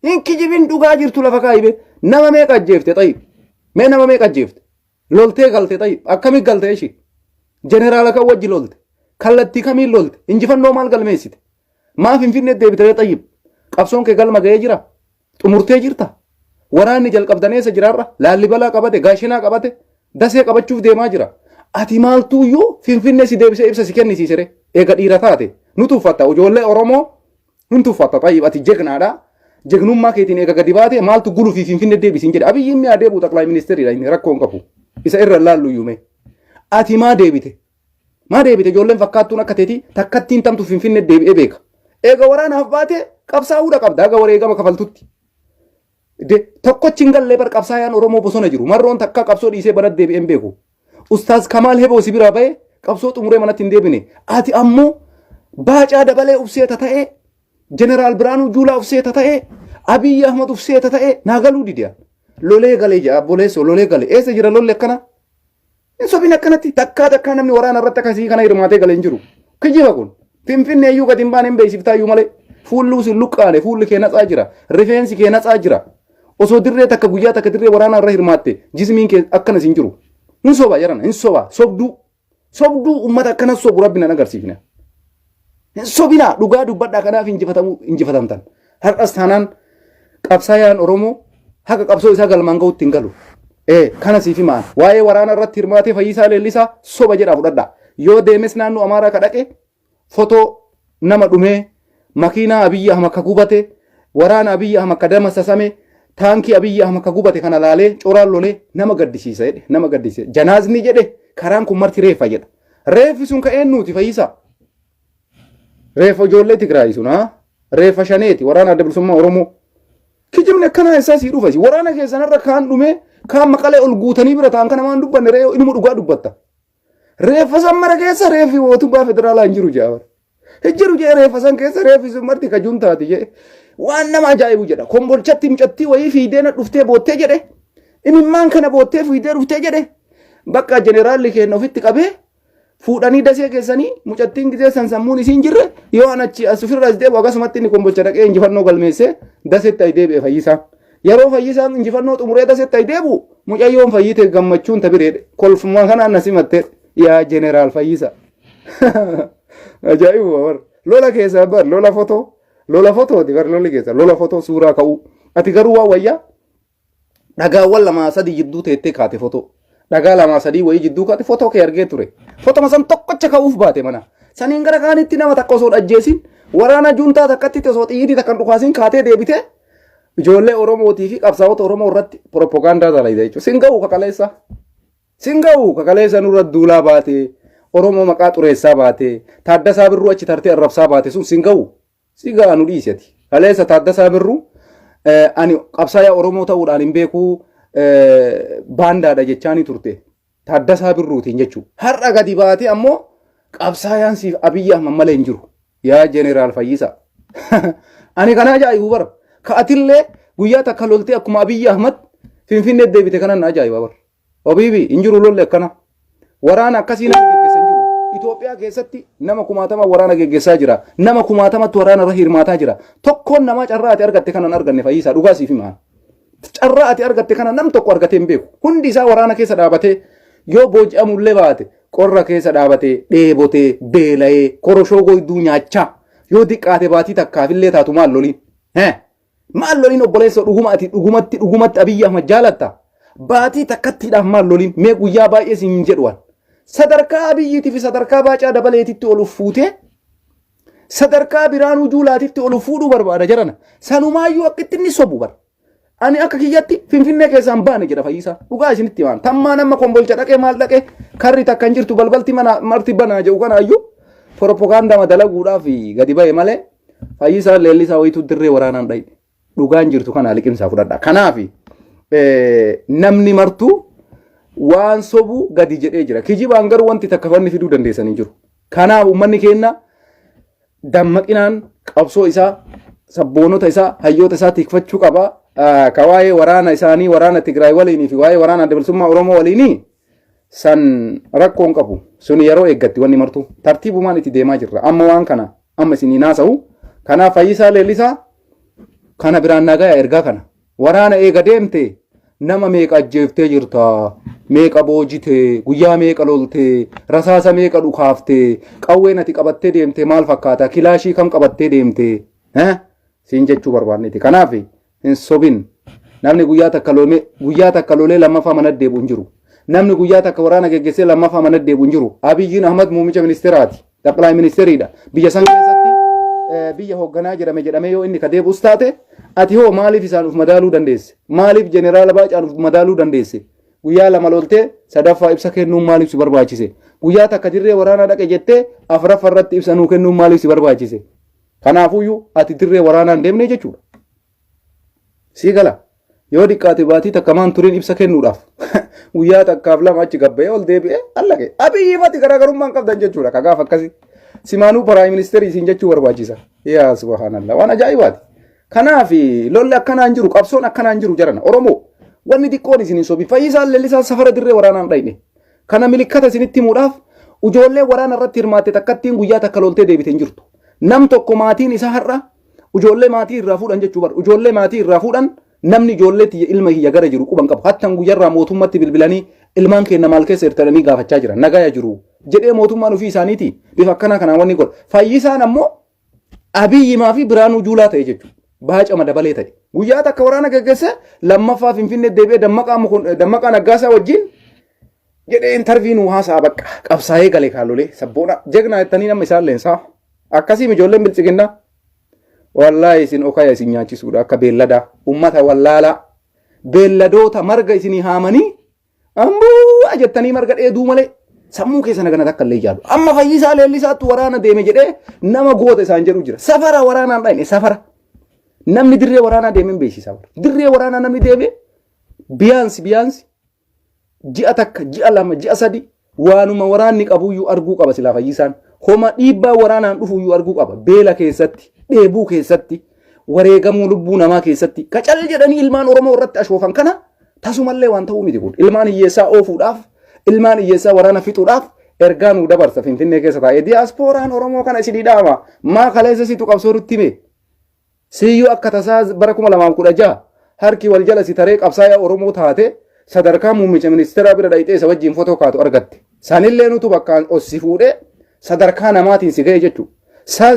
Speaker 1: Hin kijibin dhugaa jirtu lafa kaa'ibee nama meeqa ajjeefte xayyib. Mee nama meeqa ajjeefte? Loltee galte xayyib. Akkami galte ishii? Jeneraala kan wajji lolte? Kallattii kamiin lolte? Injifannoo maal galmeessite? Maa Finfinnee deebitee xayyib? Qabsoon kee galma ga'ee jira? Xumurtee jirta? Waraanni jalqabdan eessa jiraarra? Laallibalaa qabate, Gaashinaa qabate, Dasee qabachuuf deemaa jira. Ati maaltuuyyuu Finfinnee si deebisee ibsa si kennisiisere? Eega dhiira taate nu tuffatta ijoollee Oromoo hin tuffatta xayyib ati jegnaadha. Jegnummaa keetiin eega gadi baate maaltu gulufii Finfinnee deebisiin jedhe. Abiyyiin mi'a deebi'u xaqlaay ministeeriidha inni rakkoo hin qabu. Isa irra laallu iyyuu mee. Ati maa deebite? Maa deebite ijoolleen fakkaattuun akka teetii takkattiin tamtu Finfinnee deebi'ee beeka. Eega waraanaaf baate qabsaa'uudha qabda haga wareegama kafaltutti. Tokkochi hin gallee bar qabsaayaan Oromoo bosona jiru. Marroon takka qabsoo dhiisee banat deebi'ee hin beeku. Ustaaz Kamaal Heboo si biraa ba'e qabsoo xumuree manatti hin deebine. Ati ammoo Baacaa Dabalee ufseeta ta'ee, Jeneraal Biraanuu Juulaa ufseeta ta'ee, Abiyyi Ahmad ufseeta ta'ee naa galuu dide. Lolee galee jedha obboleessoo lolee gale. Eessa jira lolli akkana? Hin sobin akkanatti takkaa takkaa namni waraana irratti akkasii kana hirmaatee galee hin jiru. Kijiba kun. Finfinnee iyyuu gadi hin baane hin beeksiftaa iyyuu malee. Fuulli sin luqqaane fuulli kee natsaa jira. Rifeensi kee natsaa jira. Osoo dirree takka guyyaa takka dirree waraanaa irra hirmaatte jismiin kee akkanas hin jiru. Hin soba jarana hin soba sobduu. Sobduu uummata akkana sobu rabbi nan agarsiifne. Hin sobinaa dhugaa dubbadhaa kanaaf injifatamuu injifatamtan. Har'as taanaan qabsaayaan Oromoo haqa qabsoo isaa galmaan ga'utti hin galu. Ee kana siif himaan waa'ee waraana irratti hirmaatee Fayyisaa Leellisaa soba jedhaa fudhadhaa. Yoo deemes naannoo Amaaraa ka dhaqe fotoo nama dhumee makiinaa Abiyyi Ahmad ka gubate waraana Abiyyi Ahmad ka damassasame taankii Abiyyi Ahmad ka gubate kana laalee coraan lolee nama gaddisiisa jedhe nama gaddisiisa. Janaazni jedhe karaan kun marti reeffa jedha. Reeffi sun ka eenyuuti Fayyisaa? Reeffa ijoollee Tigraay sun haa? Reeffa shaneeti waraana adda bilisummaa Oromoo. Kijibni akkanaa eessaa sii dhufa? Waraana keessanarra kaan dhumee kaan maqalee ol guutanii bira ta'an kana waan dubbanne ree inuma dhugaa dubbatta. Reeffa san mara keessa reeffi mootummaa federaalaa hin jiru jedha. Hin jiru jee reeffa san keessa reeffi sun marti ka juntaati jee. Waan nama ajaa'ibu jedha. Kombolchatti mucattii wayii fiidee na dhuftee boottee jedhe. Imimmaan kana boottee fiidee dhuftee jedhe. Bakka jeneraalli keenya ofitti qabee fuudhanii dasee keessanii mucattiin gizee san sammuun isiin jirre yoo an achi as ofirra as deebi'u akkasumatti inni kombolcha dhaqee injifannoo galmeessee dasetti ay deebi'e fayyisaan. Yeroo fayyisaan injifannoo xumuree dasetti ay deebi'u mucayyoon fayyite gammachuun tabireedhe kolfuma kanaan na simatte yaa jeneraal fayyisa. Ajaa'ibuma bar lola keessaa bar lola fotoo lola fotooti bar lolli keessa lola fotoo suuraa ka'uu ati garuu waan wayyaa dhagaawwan lamaa sadii jidduu teettee kaate fotoo. Dhagaa lamaa sadii wayii jidduu kaate fotoo kee argee ture. Fotoma san tokkocha ka'uuf baate mana. Saniin gara kaanitti nama takka osoo ajjeesin waraana juntaa takkatti osoo xiyyiitii takka hin dhukaasin kaatee deebitee ijoollee Oromootii fi qabsaa'ota Oromoo irratti propagaandaa dalayda jechuudha. Sin ga'u kakaleessa. Sin ga'u kakaleessa nurra duulaa baate Oromoo maqaa xureessaa baate Taaddasaa Birruu achi tartee arrabsaa baate sun sin ga'u. Si ga'a nu dhiisi ati. Kaleessa Taaddasaa Birruu ani qabsaayaa Oromoo ta'uudhaan hin beekuu baandaadha jechaanii turte. Taaddasaa Birruutiin jechuudha. Har'a gadi baatee ammoo qabsaayaan siif Abiyyi Ahmad malee hin jiru. Yaa Jeneraal Fayyisaa. Ani kana ajaa'ibu bara. Ka atillee guyyaa takka loltee akkuma Abiyyi Ahmad Finfinnee deebite kanan na ajaa'iba bara. Obiibi hin jiru lolli akkana. Waraana akkasii namni geggeessa hin jiru. Itoophiyaa keessatti nama kumaatama waraana geggeessaa jira. Nama kumaatamatti waraana irra hirmaataa jira. Tokkoon namaa carraa ati argatte kana hin arganne Fayyisaa dhugaa siif himaa. Carraa ati argatte kana nam tokko argatee hin beeku. Hundi isaa waraana keessa dhaabatee yoo booji'amullee baate qorra keessa dhaabatee dheebotee beela'ee koroshoo goyduu nyaachaa yoo diqqaate baatii takkaafillee taatu maal loliin. Hee? Maal loliin obboleessoo dhuguma ati dhugumatti dhugumatti Abiyyi Ahmad jaalatta? Baatii takkattiidhaaf maal loliin mee guyyaa baay'ee siin hin jedhu an. Sadarkaa Abiyyiitii fi sadarkaa Baacaa Dabaleetitti ol of fuutee sadarkaa Biraanuu Juulaatitti ol of fuudhuu barbaada jarana. Sanumaayyuu akka itti inni sobu bara. Ani akka kiyyatti Finfinnee keessaa hin baane jedha Fayyisaa. Dhugaa isinitti himaan. Tammaan amma Kombolcha dhaqee maal dhaqee karri takka hin jirtu balbalti mana marti banaa jedhu kanaayyuu propagaandaa dalaguudhaaf gadi ba'e malee Fayyisaan leellisaa wayituu dirree waraanaan dhayne. Dhugaan jirtu kana liqimsaa fudhadha. Kanaaf namni martuu waan sobu gadi jedhee jira. Kijibaan garuu wanti takka wanni fiduu dandeessan hin jiru. Kanaaf uummanni keenya dammaqinaan qabsoo isaa sabboonota isaa hayyoota isaa tikfachuu qaba. Ka waa'ee waraana isaanii waraana Tigraay waliinii fi waa'ee waraana adda bilisummaa Oromoo waliinii san rakkoo hin qabu. Sun yeroo eeggatti wanni martuu. Tartiibumaan itti deemaa jirra. Amma waan kana amma isinii naasa'u. Kanaaf Fayyisaa Leellisaa kana biraan nagaya ergaa kana. Waraana eega deemte nama meeqa ajjeeftee jirta? Meeqa boojite? Guyyaa meeqa lolte? Rasaasa meeqa dhukaafte? Qawween ati qabattee deemte maal fakkaata? Kilaashii kam qabattee deemte? Siin jechuu barbaanneeti. Kanaaf hin sobin. Namni guyyaa takka lolee guyyaa takka lolee lammaffaa mana deebi'u hin jiru. Namni guyyaa takka waraana geggeessee lammaffaa mana deebi'u hin jiru. Abiyyiin Ahmad muummicha ministeeraati. Xaqlaay ministeeriidha. Biyya san keessatti biyya hoogganaa jedhame jedhamee yoo inni ka deebi'us taate ati hoo maaliif isaan uf madaaluu dandeesse? Maaliif jeneraala Baacaan uf madaaluu dandeesse? Guyyaa lama loltee sadaffaa ibsa kennuun maaliif si barbaachise? Guyyaa takka dirree waraanaa dhaqe jettee afraffa irratti ibsa nuu kennuun maaliif si barbaachise? Kanaafuyyuu ati dirree waraanaa hin deemne jechuudha. Sii gala. Yoo diqqaate baatii takka maan turin ibsa kennuudhaaf. Guyyaa takkaaf lama achi gabba'ee ol deebi'ee allaqe. Abiyyiif ati garaagarummaa hin qabdan jechuudha. Ka gaaf akkasii. Simaanuu piraayim ministeerii isiin jechuu barbaachisa. Yaa subhaanallah waan ajaa'ibaati. Kanaaf lolli akkanaan jiru qabsoon akkanaan jiru jarana Oromoo wanni xiqqoon isin hin sobin Fayyisaan Leellisaan safara dirree waraanaan dhayne. Kana milikkata isinitti himuudhaaf ijoollee waraana irratti hirmaatte takkattiin guyyaa takka loltee deebite hin jirtu. Nam tokko maatiin isaa har'a ijoollee maatii irraa fuudhan jechuu bar ijoollee maatii irraa fuudhan namni ijoollee tiyya ilma kiyya gara jiru quban qabu. Hattan guyyarraa mootummatti bilbilanii ilmaan keenya maal keessa jirtanii gaafachaa jiran nagaya jiru jedhee mootummaan ofii isaaniiti bifa akkanaa kanaan wanni godha. Fayyisaan ammoo Abiyyimaa fi Biraanuu Juulaa ta'e jechuudha. Baacama dabalee ta'e. Guyyaa takka waraana geggeesse lammaffaa Finfinnee deebi'ee Dammaqaa Naggaasaa wajjin jedhee intarvii nuu haasa'a bakka qabsaa'ee gale kaalolee sabboona jegnaa jettanii nama isaan leensaa. Akkasiim ijoolleen biltsiginnaa. Wallaahi isin okaya isin nyaachisuudha akka beelladaa ummata wallaalaa beelladoota marga isinii haamanii Ambuu jettanii marga dheeduu malee sammuu keessa nagana takka illee yaadu. Amma Fayyisaa Leellisaattu waraana deeme jedhee nama goota isaan jedhu jira. Safara waraanaan dhayne safara. Namni dirree waraanaa deeme hin beeksisa. Dirree waraanaa namni deeme biyaansi biyaansi ji'a takka ji'a lama ji'a sadi waanuma waraanni qabuyyuu arguu qaba silaa Fayyisaan. Homa dhiibbaa waraanaan dhufuyyuu arguu qaba. Beela keessatti, dheebuu keessatti, wareegamuu lubbuu namaa keessatti kacal jedhanii ilmaan Oromoo irratti ashoofan kana tasumallee waan ta'uu miti kun. Ilmaan hiyyeessaa oofuudhaaf, ilmaan hiyyeessaa waraana fixuudhaaf ergaa nuu dabarsa Finfinnee keessa taa'ee. Diyaaspooraan Oromoo kana isinii dhaama. Maa kaleessa situ qabsoo nutti hime. Siyyuu akka tasaa bara 2016 harki wal jala si taree qabsaayaa Oromoo taate sadarkaa muummicha ministeeraa bira dhayxee isa wajjin fotoo kaatu argatte. Sanillee nutu bakkaan os si fuudhee sadarkaa namaatiin si ga'e jechuudha.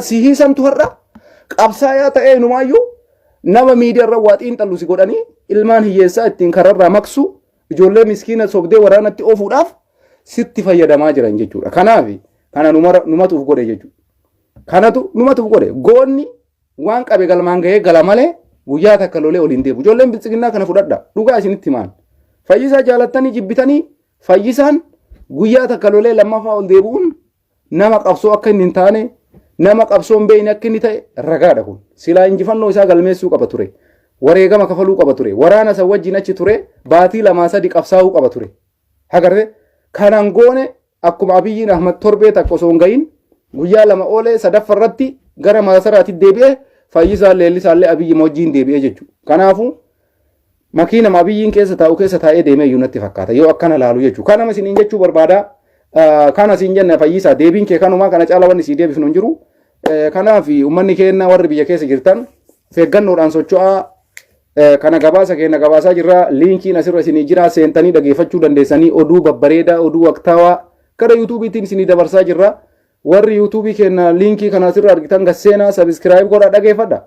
Speaker 1: Sihii santu har'a qabsaayaa ta'ee inumaayyuu nama miidiyaa irra waa xiinxallu si godhanii ilmaan hiyyeessaa ittiin kararraa maqsu ijoollee miskiina sobdee waraanatti oofuudhaaf sitti fayyadamaa jiran jechuudha. Kanaaf kana numatuuf godhe jechuudha. Kanatu numatuuf godhe. Goonni waan qabe galmaan ga'ee gala malee guyyaa takka lolee ol hin deebu. Ijoolleen biltsiginnaa kana fudhadha. Dhugaa isinitti himaan. Fayyisaa jaalattanii jibbitanii Fayyisaan guyyaa takka lolee lammaffaa ol deebi'uun nama qabsoo akka inni hin taane nama qabsoo hin beekne akka inni ta'e ragaadha kun. Silaa injifannoo isaa galmeessuu qaba ture. Wareegama kafaluu qaba ture. Waraana san wajjin achi ture baatii lamaa sadi qabsaa'uu qaba ture. Hagartee kanan goone akkuma Abiyyiin Ahmad torbee takka osoo hin gahin guyyaa lama oolee sadaffa irratti gara maasaraatti deebi'ee Fayyisaan Leellisaallee Abiyyi wajjin deebi'ee jechuudha. Kanaafuu makiinama Abiyyiin keessa taa'u keessa taa'ee deemee iyyuu natti fakkaata yoo akkana laalu jechuudha. Kanama isiniin jechuu barbaada. Kana siin jenna Fayyisaa deebiin kee kanumaa kana caala wanni sii deebifnu hin jiru. Kanaaf uummanni keenya warri biyya keessa jirtan feeggannoodhaan socho'aa kana gabaasa keenya gabaasaa jirra. Liinkiin asirra isinii jira seentanii dhageeffachuu dandeessanii oduu babbareedaa oduu waqtaawaa gara yuutuubiitiin isinii dabarsaa jirra. Warri yuutuubii keenya liinkii kana asirra argitan gasseenaa sabiskiraayib godhaa dhageeffadha.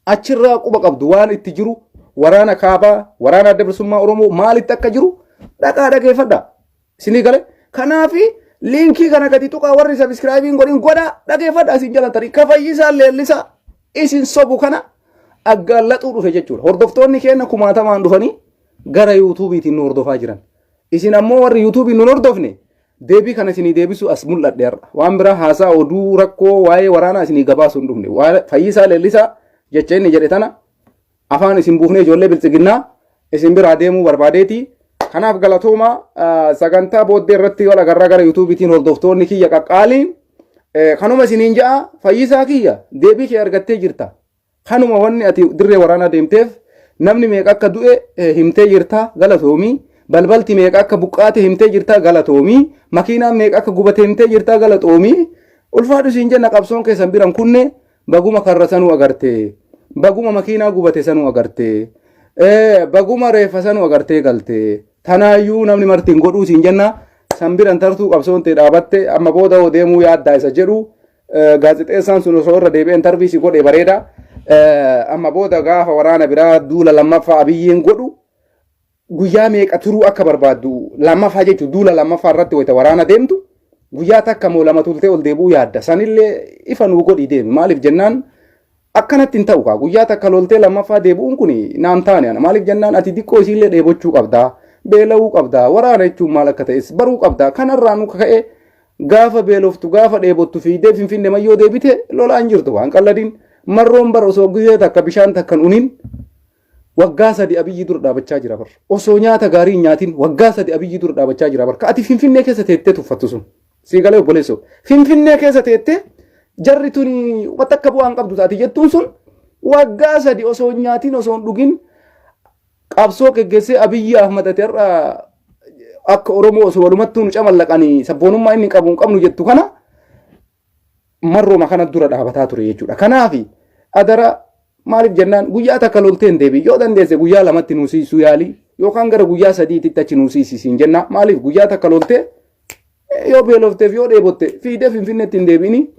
Speaker 1: Achirraa quba qabdu waan itti jiru waraana kaabaa waraana adda bilisummaa Oromoo maalitti akka jiru dhaqaa dhageeffadha. Isinii gale kanaafi liinkii kana gadi tuqaa warri sabiskiraayibiin godhin godhaa dhageeffadha isin jalantanii ka Fayyisaan Leellisaa isin sobu kana aggaallaxuu dhufe jechuudha. Hordoftoonni keenya kumaatamaan dhufanii gara yuutuubiitiin nu hordofaa jiran. Isin ammoo warri yuutuubiin nu hordofne deebii kana isinii deebisuu as mul'adhe har'a. Waan biraa haasaa oduu rakkoo waa'ee waraanaa isinii gabaasuu hin dhufne. Fayyisaa Leellisaa jecha inni jedhe tana afaan isin buufnee ijoollee biltsiginnaa isin biraa deemuu barbaadeeti. Kanaaf galatoomaa sagantaa booddee irratti wal agarraa gara yuutuubiitiin hordoftoonni kiyya qaqqaaliin kanuma isiniin ja'a Fayyisaa kiyya deebii kee argattee jirta. Kanuma wanni ati dirree waraanaa deemteef namni meeqa akka du'e himtee jirta galatoomii. Balbalti meeqa akka buqqaate himtee jirta galatoomii. Makiinaan meeqa akka gubate himtee jirta galatoomii. Ulfaadhu siin jenna qabsoon keessan biran kunne baguma karra sanuu agarte. Baguma makiinaa gubate sanuu agarte. Baguma reeffa sanuu agartee galte. Tanaayyuu namni marti hin godhuu siin jenna. San biran tartuu qabsoon tee dhaabatte amma booda hoo deemuu yaaddaa isa jedhu gaazexeessaan sun osoo irra deebi'ee intarvii si godhe bareeda. Amma booda gaafa waraana biraa duula lammaffaa Abiyyiin godhu guyyaa meeqa turuu akka barbaaddu lammaffaa jechuun duula lammaffaa irratti wayita waraana deemtu guyyaa takka moo lama turtee ol deebi'uu yaadda. Sanillee ifa nuu godhii deemi. Maaliif jennaan akkanatti hin ta'u kaa guyyaa takka loltee lammaffaa deebi'uun kun naan taane ana. Maaliif jennaan ati diqqoo isiillee dheebochuu qabda. Beela'uu qabda. Waraana jechuun maal akka ta'es baruu qabda. Kanarraa nu ka'e gaafa beeloftu gaafa dheebottu fiidee Finfinne mayyoo deebite lolaan jirtu waan qalladiin. Marroon bara osoo gizee takka bishaan takka hin unin waggaa 3 Abiyyi dura dhaabachaa jira bar. Osoo nyaata gaarii hin nyaatin waggaa 3 Abiyyi dura dhaabachaa jira bar. Ka ati Finfinnee keessa teettee tuffattu sun. Sii galee obboleessoo. Finfinnee keessa teettee jarri tuni wanta akka bu'aa hin qabdu taati jettuun sun waggaa 3 osoo hin nyaatin osoo hin dhugin qabsoo geggeessee Abiyyi Ahmad ati har'a akka Oromoo osoo walumattuu nu camallaqanii sabboonummaa inni qabu hin qabnu jettu kana marrooma kana dura dhaabataa ture jechuudha. Kanaaf adara maaliif jennaan guyyaa takka loltee hin deebiin yoo dandeesse guyyaa lamatti nuu siisuu yaalii yookaan gara guyyaa sadiititti achi nuu siisisiin jenna maaliif guyyaa takka loltee yoo beelofteef yoo dheebotte fiidee Finfinneetti hin deebiini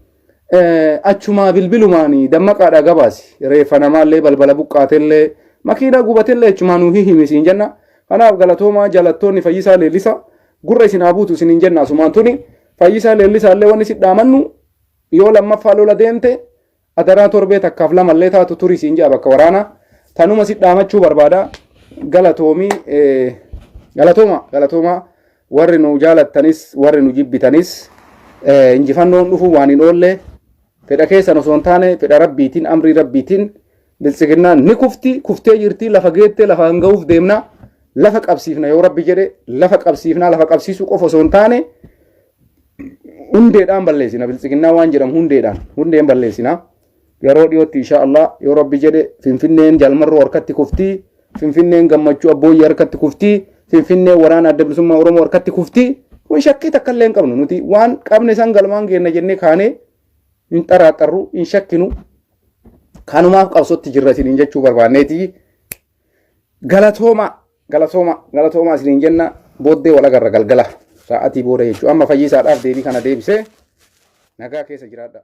Speaker 1: achumaa bilbilumaan dammaqaadha gabaasi reeffa namaallee balbala buqqaatellee makiinaa gubatellee achumaa nuu hihimi siin jenna kanaaf galatoomaa jalattoonni Fayyisaa Leellisa gurra isin haa buutu isiniin jenna asumaan tuni Fayyisaa Leellisaallee wanni si dhaamannu yoo lammaffaa lola deemte adaraa torbee takkaaf lamallee taatu turi siin jedha bakka waraanaa tanuma si dhaamachuu barbaada galatoomii galatooma galatooma warri nu jaalattanis warri nu jibbitanis injifannoon dhufu waan hin oolle fedha keessan osoo hin taane fedha rabbiitiin amrii rabbiitiin biltsiginnaan ni kufti kuftee jirti lafa geettee lafa hanga'uuf deemna lafa qabsiifna yoo rabbi jedhe lafa qabsiifna lafa qabsiisuu qofa osoo hin taane hundeedhaan balleessina biltsiginnaa waan jedhamu hundeedhaan hundeen balleessina yeroo dhiyootti insha Allah yoo rabbi jedhe Finfinneen Jaalmarroo harkatti kufti Finfinneen Gammachuu Abbooyyee harkatti kufti Finfinneen waraana adda bilisummaa Oromoo harkatti kufti kun shakkii takka illee hin qabnu nuti waan qabne san galmaan geenna jennee kaanee hin xaraaxarru hin shakkinu kanumaaf qabsootti jirra isiniin jechuu barbaanneeti Galatooma galatooma galatooma isiniin jenna booddee wal agarra galgala sa'atii booda jechuudha. Amma fayyisaadhaaf deebii kana deebisee nagaa keessa jiraadha.